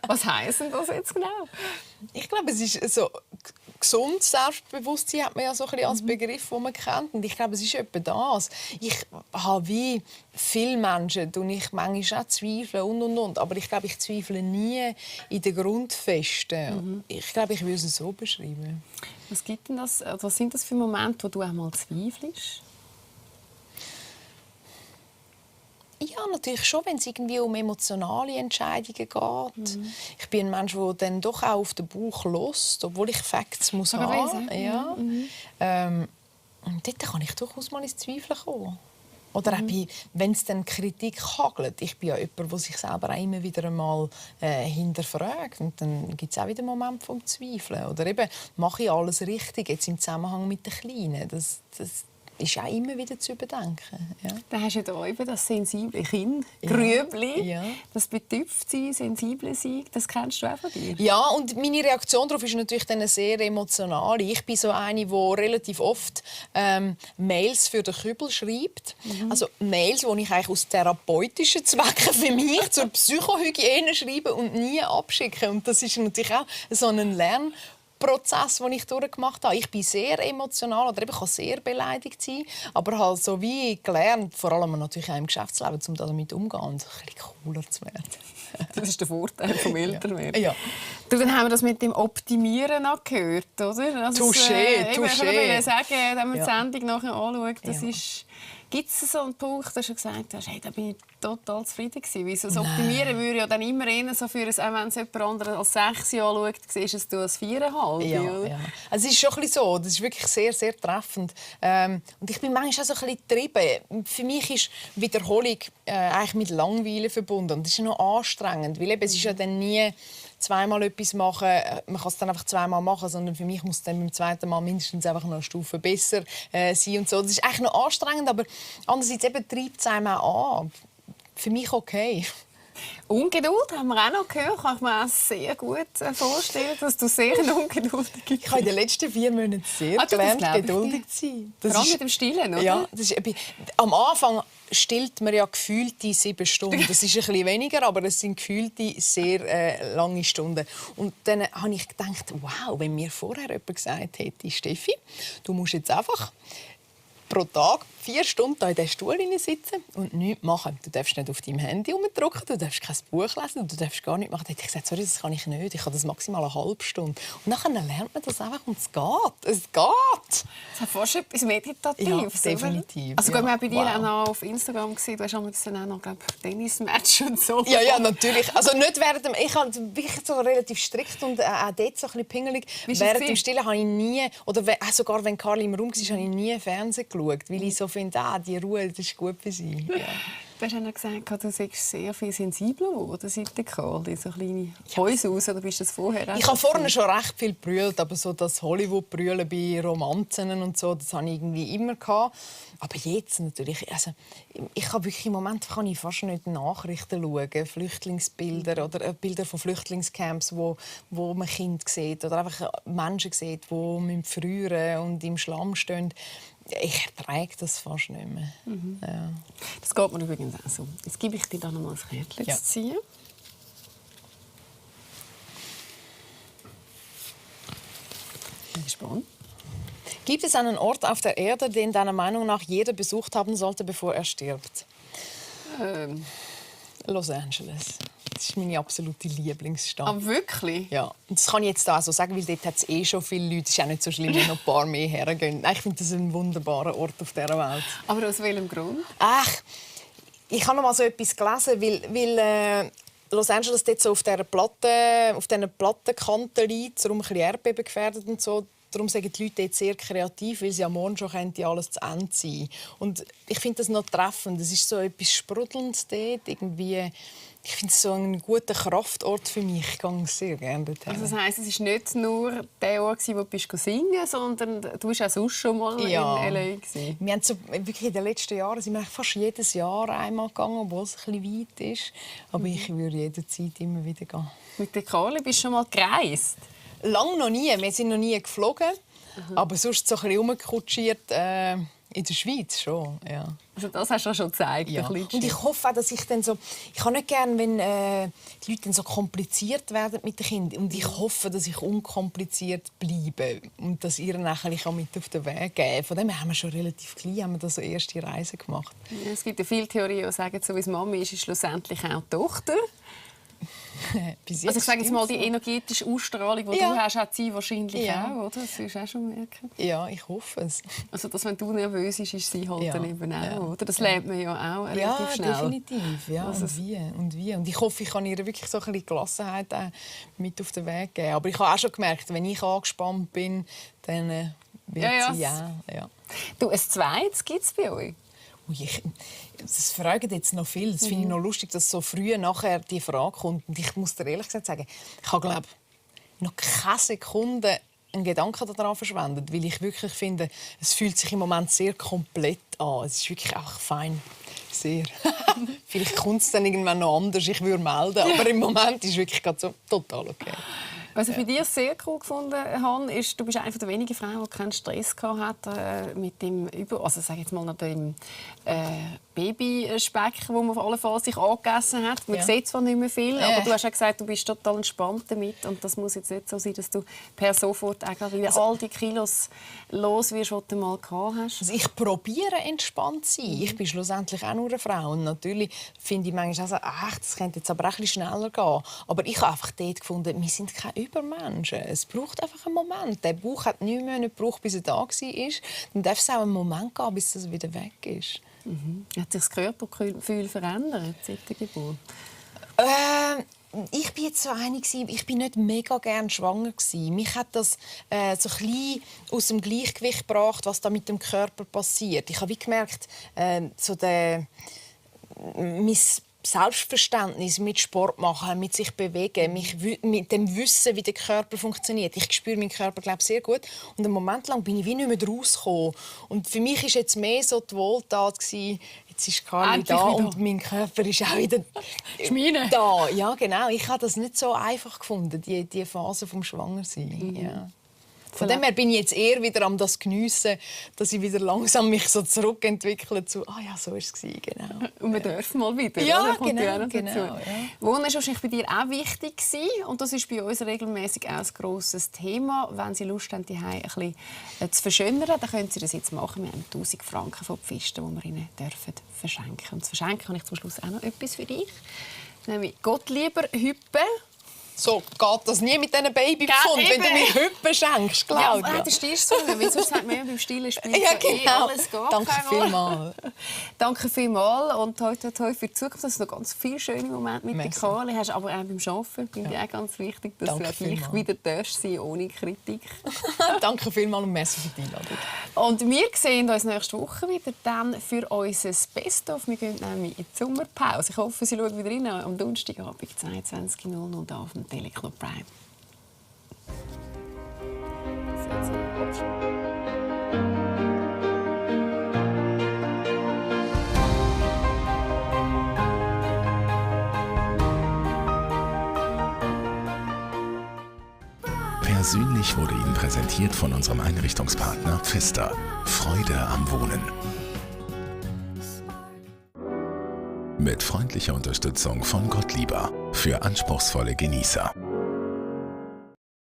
Was heisst denn das jetzt genau?
Ich glaube, es ist so gesundes Selbstbewusstsein hat man ja so ein bisschen als Begriff, den man kennt. Und ich glaube, es ist etwa das. Ich habe wie viele Menschen, und ich manchmal auch zweifle und. Aber ich glaube, ich zweifle nie in den Grundfesten. Ich glaube, ich würde es so beschreiben.
Was gibt denn das? Was sind das für Momente, wo du einmal zweifelst?
Ja, natürlich schon, wenn es irgendwie um emotionale Entscheidungen geht. Ich bin ein Mensch, der dann doch auch auf den Bauch lässt, obwohl ich Facts muss haben. Ja. Und dort kann ich durchaus mal ins Zweifeln kommen. Oder auch wenn es dann Kritik hagelt. Ich bin ja jemand, der sich selber auch immer wieder einmal hinterfragt. Und dann gibt es auch wieder einen Moment vom Zweifeln. Oder eben, mache ich alles richtig, jetzt im Zusammenhang mit den Kleinen. Das ist auch immer wieder zu überdenken. Ja.
Dann hast du ja eben das sensible Kind, Grübli,
Ja.
das Betüpftsein, sensibel sein, das kennst du auch von dir.
Ja, und meine Reaktion darauf ist natürlich dann eine sehr emotionale. Ich bin so eine, die relativ oft Mails für den Kübel schreibt. Also Mails, die ich eigentlich aus therapeutischen Zwecken für mich zur Psychohygiene schreibe und nie abschicke. Und das ist natürlich auch so ein Lernprozess, den ich durchgemacht habe. Ich bin sehr emotional oder ich kann sehr beleidigt sein, aber habe so wie gelernt, vor allem natürlich auch im Geschäftsleben, um damit umzugehen und ein bisschen cooler zu werden.
Das ist der Vorteil vom Älterwerden.
Ja.
Du, dann haben wir das mit dem Optimieren noch gehört, oder? Also
Touché.
Ich wollte sagen, wenn man die Sendung nachher anschaut, das
Ja.
ist... Gibt es so einen Punkt, wo du schon gesagt hast, hey, da bin ich total zufrieden gewesen? Weil so das Optimieren würde ja dann immer eher so für auch wenn es jemand anderes als 6 anschaut, siehst du es als 4,5.
Ja,
oder?
ja. Also es ist schon ein bisschen so. Das ist wirklich sehr, sehr treffend. Und ich bin manchmal auch so ein bisschen getrieben. Für mich ist Wiederholung eigentlich mit Langweile verbunden. Und das ist noch anstrengend, weil eben, es ist ja dann nie zweimal etwas machen. Man kann es dann einfach zweimal machen, sondern für mich muss es dann beim zweiten Mal mindestens einfach noch eine Stufe besser sein und so. Das ist eigentlich noch anstrengend, aber andererseits eben treibt es einem auch an. Für mich okay.
Ungeduld haben wir auch noch gehört. Kann ich mir auch sehr gut vorstellen, dass du sehr ungeduldig bist.
Ich habe in den letzten 4 Monaten sehr gelernt, geduldig zu sein.
Vor allem mit dem Stillen, oder?
Ja, das ist, am Anfang stillt man ja gefühlte 7 Stunden. Das ist ein bisschen weniger, aber es sind gefühlte sehr lange Stunden. Und dann habe ich gedacht, wow, wenn mir vorher jemand gesagt hätte, Steffi, du musst jetzt einfach pro Tag 4 Stunden in diesem Stuhl sitzen und nichts machen. Du darfst nicht auf deinem Handy rumdrücken, du darfst kein Buch lesen, du darfst gar nichts machen. Dann habe ich gesagt, sorry, das kann ich nicht. Ich habe das maximal eine halbe Stunde. Und dann lernt man das einfach und es geht. Es geht.
Das hat fast etwas Meditatives.
Ja,
oder?
definitiv.
Also gut, wir haben bei dir
Wow.
auch noch auf Instagram gesehen, du hast auch noch Tennismatch und so.
Ja, ja, natürlich. Also nicht während dem, ich habe wirklich so relativ strikt und auch dort so ein bisschen pingelig. Während dem Stillen habe ich nie, oder sogar wenn Carly im Raum war, habe ich nie Fernsehen geschaut, weil ich so finde, die Ruhe, das ist gut für sie. Ja.
Du hast ja gesagt, du seist sehr viel sensibler geworden seit der Carly. So kleine Häuser aus, oder bist du das vorher auch?
Ich habe vorne schon recht viel gebrüllt, aber so das Hollywood-Brüllen bei Romanzen und so, das habe ich irgendwie immer gehabt. Aber jetzt natürlich, also ich habe wirklich im Moment kann ich fast nicht Nachrichten schauen, Flüchtlingsbilder oder Bilder von Flüchtlingscamps, wo man Kinder sieht oder einfach Menschen sieht, die frieren und im Schlamm stehen. Ich ertrage das fast nicht mehr. Ja.
Das geht mir übrigens auch so. Jetzt gebe ich dir dann noch mal ein Kärtchen zu ziehen. Ich bin gespannt.
Gibt es einen Ort auf der Erde, den deiner Meinung nach jeder besucht haben sollte, bevor er stirbt? Los Angeles. Das ist meine absolute Lieblingsstadt.
Aber wirklich?
Ja, und das kann ich jetzt auch so sagen, weil dort hat es schon viele Leute. Es ist auch nicht so schlimm, wenn noch ein paar mehr hergehen. Ich finde das ein wunderbarer Ort auf dieser Welt.
Aber aus welchem Grund?
Ach, ich habe noch mal so etwas gelesen, weil Los Angeles dort so auf dieser Plattenkante liegt, darum ein bisschen Erdbeben gefährdet und so. Darum sagen die Leute jetzt sehr kreativ, weil sie am Morgen schon könnte alles zu Ende sein. Und ich finde das noch treffend. Es ist so etwas Sprudelndes dort. Irgendwie, ich finde es so ein guter Kraftort für mich. Ich gehe sehr gerne dorthin.
Also das heisst, es war nicht nur der Ort, wo du singen bist, sondern du warst auch sonst schon mal in L.A.
Wir haben so, wirklich in den letzten Jahren sind wir fast jedes Jahr einmal gegangen, obwohl es ein bisschen weit ist. Aber ich würde jederzeit immer wieder gehen.
Mit der Carly bist du schon mal gereist?
Lang noch nie. Wir sind noch nie geflogen. Aber sonst so ein bisschen rumgekutschiert. In der Schweiz schon, ja.
Also das hast du schon gezeigt.
Ja. Und ich hoffe auch, dass ich dann so... Ich habe nicht gerne, wenn die Leute dann so kompliziert werden mit den Kindern. Und ich hoffe, dass ich unkompliziert bleibe und dass ihr nachher mit auf den Weg geben. Von dem her haben wir schon relativ klein haben wir da so erste Reisen gemacht.
Ja, es gibt ja viele Theorien, die sagen, so wie es Mami ist schlussendlich auch die Tochter. Also ich sage jetzt mal, die energetische Ausstrahlung, die du hast, hat sie wahrscheinlich auch, oder? Das wirst du auch schon merken.
Ja, ich hoffe es.
Also, dass wenn du nervös bist, ist sie halt dann eben auch, oder? Das lernt man ja auch relativ schnell.
Ja, definitiv. Ja, also und wie. Und ich hoffe, ich kann ihr wirklich so ein bisschen Gelassenheit mit auf den Weg geben. Aber ich habe auch schon gemerkt, wenn ich angespannt bin, dann wird sie auch. Ja.
Du, ein zweites gibt es bei euch?
Das fragen jetzt noch viel. Das finde ich noch lustig, dass so früh nachher die Frage kommt. Und ich muss dir ehrlich gesagt sagen, ich habe, glaube noch keine Sekunde einen Gedanken daran verschwendet, weil ich wirklich finde, es fühlt sich im Moment sehr komplett an. Es ist wirklich einfach fein. Sehr. Vielleicht kommt es dann irgendwann noch anders, ich würde melden. Aber im Moment ist es wirklich gerade so total okay.
Was ich bei dir sehr cool gefunden habe, ist, du bist eine der wenigen Frauen, die keinen Stress hatte mit dem dem Babyspeck, den man auf alle Fälle sich angegessen hat. Man sieht zwar nicht mehr viel, aber du hast ja gesagt, du bist total entspannt damit. Und das muss jetzt nicht so sein, dass du per sofort wieder all die Kilos los wirst, die du mal gehabt hast.
Also ich probiere entspannt zu sein. Ich bin schlussendlich auch nur eine Frau. Und natürlich finde ich manchmal auch, das könnte jetzt aber auch ein bisschen schneller gehen. Aber ich habe einfach dort gefunden, wir sind keine Übermenschen. Es braucht einfach einen Moment. Der Bauch hat 9 Monate gebraucht, bis er da war. Dann darf es auch einen Moment gehen, bis er wieder weg ist.
Hat sich das Körpergefühl verändert seit der Geburt?
Ich bin jetzt so eine, ich bin nicht mega gern schwanger gsi. Mich hat das so ein bisschen aus dem Gleichgewicht gebracht, was da mit dem Körper passiert. Ich habe gemerkt, mein Selbstverständnis mit Sport machen, mit sich bewegen, mit dem Wissen, wie der Körper funktioniert. Ich spüre meinen Körper, glaube ich, sehr gut. Und einen Moment lang bin ich wie nicht mehr rausgekommen. Und für mich war jetzt mehr so die Wohltat gewesen, jetzt ist Carly da und mein Körper ist auch wieder da. Ja, genau. Ich habe das nicht so einfach gefunden, die Phase vom Schwangersein. Ja. Von dem her bin ich jetzt eher wieder am das geniessen, dass ich wieder langsam mich so zurückentwickle zu so war es genau.
Und wir dürfen mal wieder.
Ja,
oder?
genau. Ja.
Wohnen war wahrscheinlich bei dir auch wichtig gewesen, und das ist bei uns regelmäßig auch ein grosses Thema. Wenn Sie Lust haben, die ein bisschen zu verschönern, dann können Sie das jetzt machen. Wir haben 1000 Franken von Pfisten, die wir Ihnen dürfen verschenken. Und zu verschenken habe ich zum Schluss auch noch etwas für dich, nämlich Gottlieber Hüppe.
So geht das nie mit diesen Babypfund, wenn du mir Hüppen schenkst, Claudia.
Ja, das stehst so, weil sonst sagt man ja beim stillen Spiel alles geht.
Danke vielmals.
Danke vielmals und toi toi toi für die Zukunft. Das sind noch ganz viele schöne Momente mit der Carly. Hast aber auch beim Arbeiten, finde ich auch ganz wichtig, dass du gleich wieder darfst sein, ohne Kritik.
Danke vielmals und merci für die Einladung.
Und wir sehen uns nächste Woche wieder dann für unser Best-of. Wir gehen nämlich in die Sommerpause. Ich hoffe, Sie schauen wieder rein am Donnerstagabend 22:00 da auf dem Teleclub Prime.
Persönlich wurde Ihnen präsentiert von unserem Einrichtungspartner Pfister. Freude am Wohnen. Mit freundlicher Unterstützung von Gottlieber für anspruchsvolle Genießer.